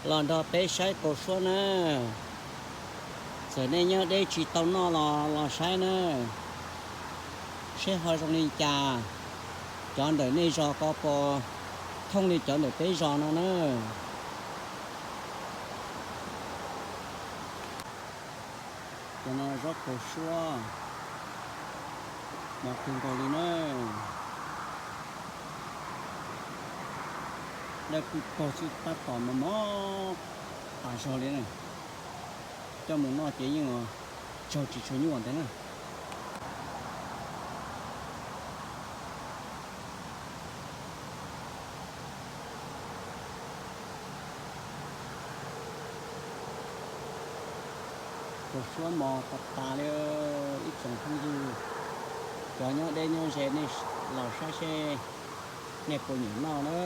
Los nrog peb saib kaus suab na. Txawm nej nyob deb tsis tau noj los los saib na, saib ho zoo li cas. Cov ntawm nej zos ko puas thooj li cov ntawm peb zos no na. Cov no zaub kaus suab, mos kawg nkaus li na. Dawb paug xwb, tab tom mos mos tas zog li na. Coj mus noj ces yeej tsaug tsis tshua nyuaj ntag na. Kaus suab mos tas tas li. Ib tsoom phooj ywg, cov nyob deb nyob ze nej los saib seb nej puas nyiam noj na.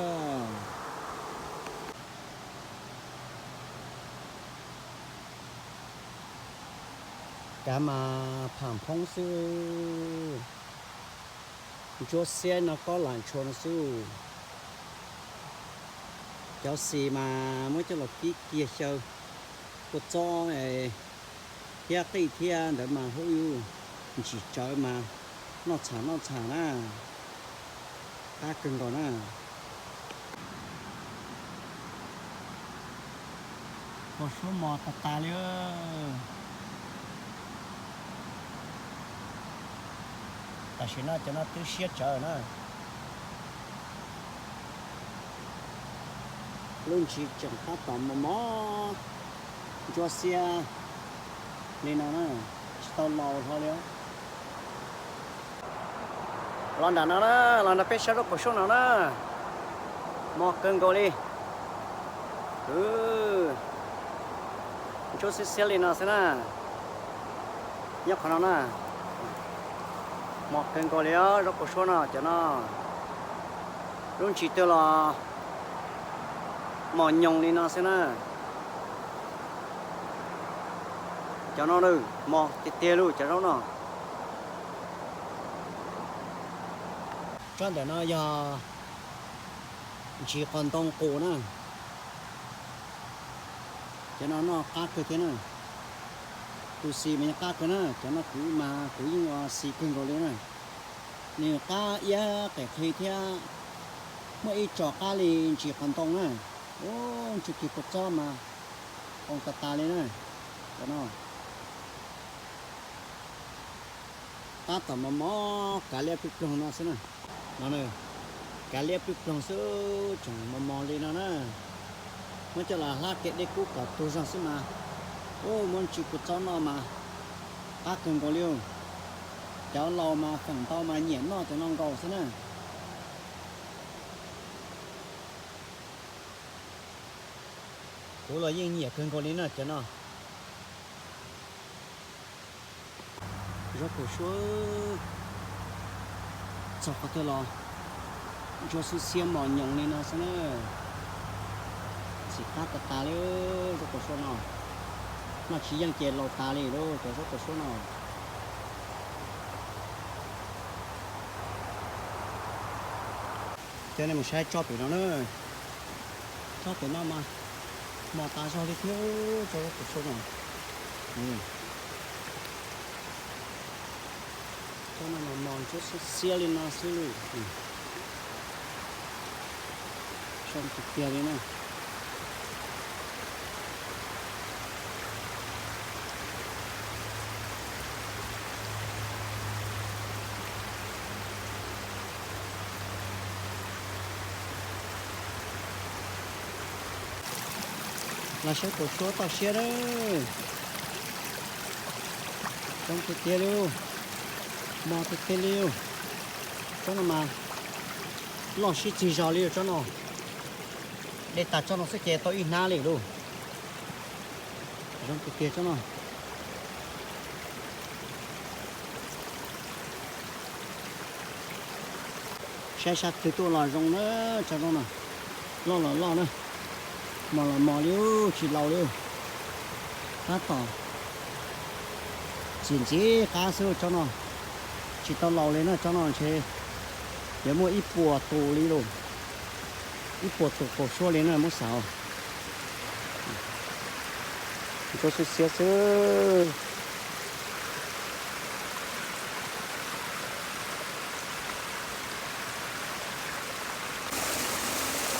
Kav mas pham phoob xwb. Ntsuab xiab no kob lam ntshua no xwb. Cov xis mas muab coj los kib kiag xyaw kua txob thiab qij thiab ntawd mas hu ntsim tsawv mas noj txham noj txham na. Qab kawg nkaus na. Kaus suab mos tas tas li. Tam sim no cov no twb siab tsawv na. Lub ntsis tseem tab tom mos mos ntsuab xiab li no na, tsis tau laus hlo li. Los nram no na, los nrog peb saib zaub kaus suab no na. Mos kawg nkaus li. Ntsuab xiab xiab li no xwb na. Nyob qhov no na. Mos kawg nkaus li os, zaub kaus suab no cov no. Lub ntsis twg los mos nyoos li no xwb na. Cov no mos tiag tiag lauj cov zaub no. Tsob ntawm no yog ntsis qos ntoo qus na. Cov no noj qab kawg thiab na. Tus xis mas yeej qab kawg na, cov no kuv mas kuv yeej ua xis kawg nkaus li na. Nws qab iab qem qhi thiab muaj ib tsos qab li ntsis qos ntoo na. Ub, ntsis kiag kua txob mas qoo tas tas li na. Cov no tab tom mos mos kav liab plig ploog no xwb na. No, kav liab plig ploog xwb tseem mos mos li no na. Muab coj los hlab kev dej kub kom tuag zog xwb mas. Ub, muab ntsis kua txob noj mas qab kawg nkaus li. Cov laus mas feem ntau mas nyiam noj cov no nkaus xwb na. Kuv los yeej nyiam kawg nkaus li na cov no. Zaub kaus suab txog qhov twg los ntsuab xiab xiab mos nyoos li no xwb na. Txim qab tas tas li zaub kaus suab no. Noj tsis yeej ces laus tas li lauj cov zaub kaus suab no. Coj nej mus saib tsob pem no na. Tsob pem no mas mos tas zog li thiab tsob zaub kaus suab no. Tsob no mas mos ntsuab xiab xiab li no xwb lauj. Zoo tiag tiag li na. Los saib kaus suab toj siab na. Zoo tiag tiag li. Mos tiag tiag li. Tsob no mas loj sib txig zog li tsob no. De tas tsob no xwb ces tau ib hnab li lauj. Zoo tiag tiag tsob no. Saib sab twg tuaj los zoo na, tsob no na. Loj los loj na, mos los mos li, tsis laus li. Tab tom txiv ntxiv qab xwb tsob no, tsis tau laus li na tsob no ntshe yuav muaj ib puas tus li lauj. Ib puas tus kaus suab li na muab xav. Ntsuab xiab xiab xwb.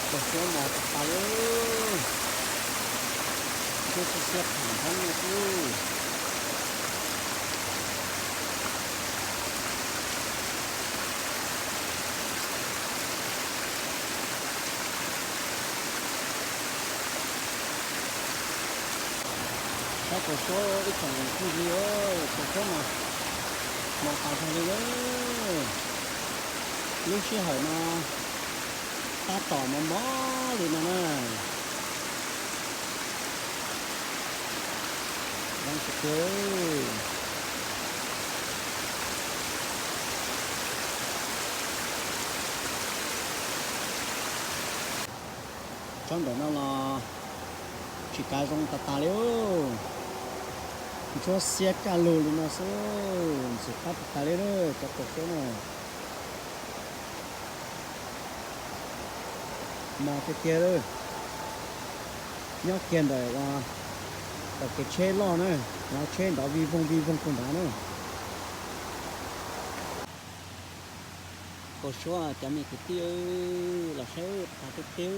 Kaus suab mos tas tas li. Ntsuab xiab xiab tham thoob no xwb. Saib kaus suab ib tsoom phooj ywg, kaus suab mas mos tas zog li lawm. Lub sij hawm no tab tom mos mos li no na. Zoo tiag tiag. Tsob ntawm no los tsis kav zoo tas tas li. Ntsuab xiab kaj lug li no xwb, ntxim qab tas tas li cov kaus suab na. Mos tiag tiag li. Nyob kiag ntawm uas tom kev tsheb loj na, lawv tsheb nrov vij voog vij voog puag nrad na. Kaus suab cov me kwv tij, los saib tas tiag tiag.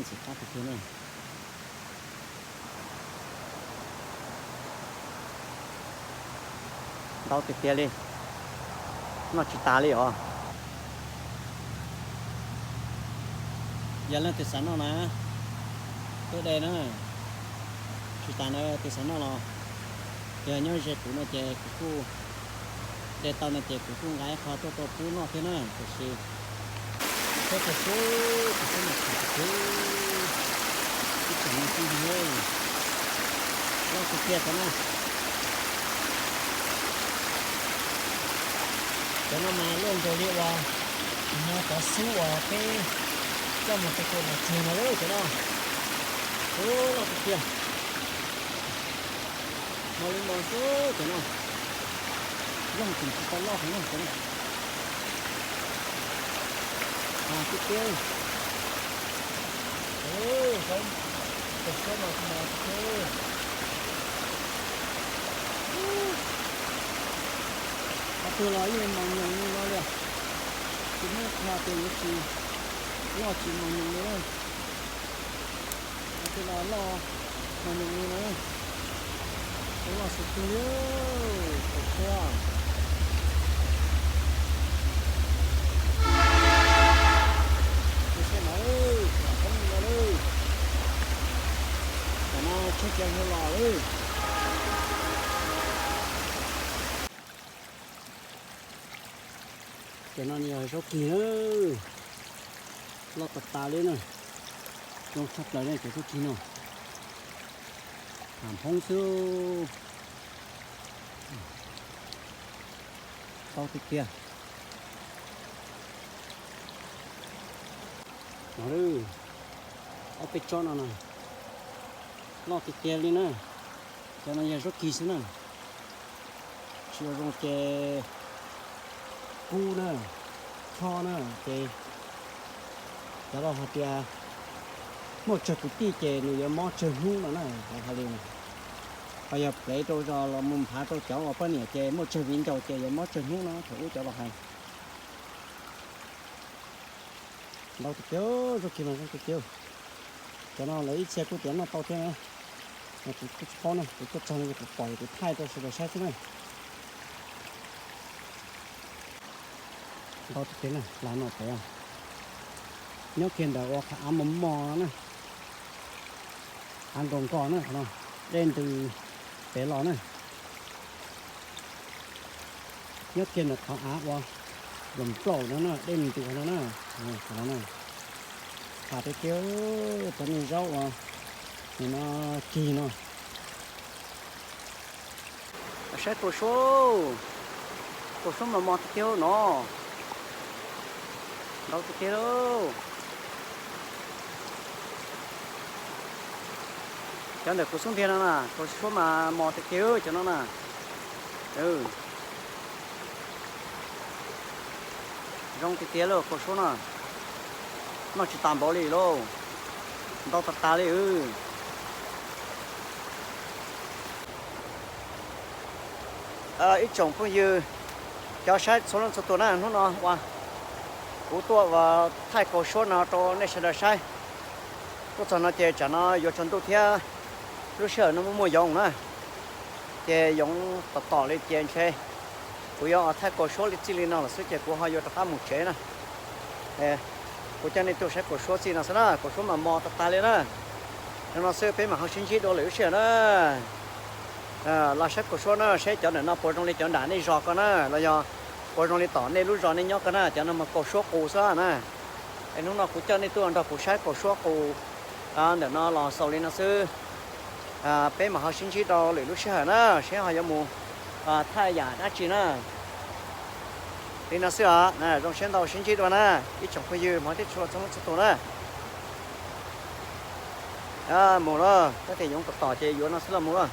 Ntxim qab tiag tiag na. Ntau tiag tiag li, noj tsis tas li os. Yog leej twg xav noj na, tuaj de na. Tsis tas na, tus xav noj los yog nyob ze kuv no ces kuv kuj de tau no ces kuv kuj nqa ib qho tuaj rau pub noj thiab na. Tiam sis peb tau sub tus sub no tham tus sub ib tsoom me phooj ywg, loj tiag tiag cov no. Cov no mas luaj nkaus li uas mus cov xub uas peb coj mus rau tus los tseg no lawm cov no. Ub, loj tiag tiag. Mos li mos xwb cov no. Yooj tseem tsis tau loj heev na cov no. Mas tiag tiag. Saib, tus sub no mos tiag tiag. Qhov twg los yeej mos nyoos li no li. Tsis muaj qhov tias yuav tsis loj tsis mos nyoos li na. Qhov twg los loj mos nyoos li na. Tus loj xwb twg li, kaus suab. Tus siab no, lam poob li no lawm. Tam no tshaib kiag hlo los lawm. Cov no yog zaub kig na, loj tas tas li na, zoo tshaj plaws li cov zaub kig no. Ham phoob xwb, tau tiag tiag. No, ob peb tsob no na, loj tiag tiag li na. Cov no yog zaub kig xwb na. Tsis ua zoo ces kub na, chob na ces cov laus hais tias muaj tsawg kwv tij ces nws yuav mob tsawg hnub no na, lawv hais li. Ho yog plev rau zos los mus nphav rau cov uas poj niam ces muaj tsawg viv ncaus ces yuav mob tsawg hnub no, thaum ub cov laus hais. Ntau tiag tiag, zaub kig mas zoo tiag tiag. Cov no lawv ib txhia kuj tias noj tau thiab na. Kuv kuj tsis paub na, kuv tuaj txog no kuv pom kuv thaij rau sawv daws saib xwb na. Ntau tiag tiag na, lav no pem os. Nyob kiag ntawm uas qhov av mos mos no na, av nkaus nkos na, qhov no dej ntws pem los na. Nyob kiag ntawm qhov av uas nplaum nplaum no na, dej ntws qhov no na, qhov no na. Tham tiag tiag, cov niag zaub uas nim no kig no. Saib kaus suab, kaus suab mos mos tiag tiag no. Ntau tiag tiag lauj. Cov ntawm kuv xub ntiag no na, kaus suab mas mos tiag tiag cov no na. Zoo tiag tiag lauj kaus suab no. Noj tsis tas npaum li lauj. Ntau tas tas li. Ib tsoom phooj ywg cov saib txhua leej txhua tus na, hnub no uas kuv tuaj ua thaij kaus suab no rau nej sawv daws saib. Tuaj txog no ces tsam no yuav tsaus ntuj thiab, lub sij hawm no muaj muaj yoov na, ces yoov tom tom li ces ntshe kuv yuav thaij kaus suab li txij li no lawm xwb ces kuv ho yuav rov qab mus tsev na. Kuv coj nej tuaj saib kaus suab txij no xwb na, kaus suab mas mos tas tas li na. Zoo no xwb peb mam ho sib ntsib dua lwm lub sij hawm na. Los saib kaus suab na, saib cov ntawm no puas zoo li cov nram nej zos ko na, los yog puas zoo li tom nej lub zos nej nyob ko na, cov no mas kaus suab qus xwb na. Es hnub no kuv coj nej tuaj nrog kuv saib kaus suab qus ntawm no los xaus li no xwb. Peb mam ho sib ntsib rau lwm lub sij hawm na, seb ho yuav mus thaij yam dab tsi na. Li no xwb os, zoo siab ntau, sib ntsib dua na ib tsoom phooj ywg hmov thiab tshua txhua leej txhua tus na. Mus lawm, tab tias yoov tom tom ces yuav no xwb los mus lawm.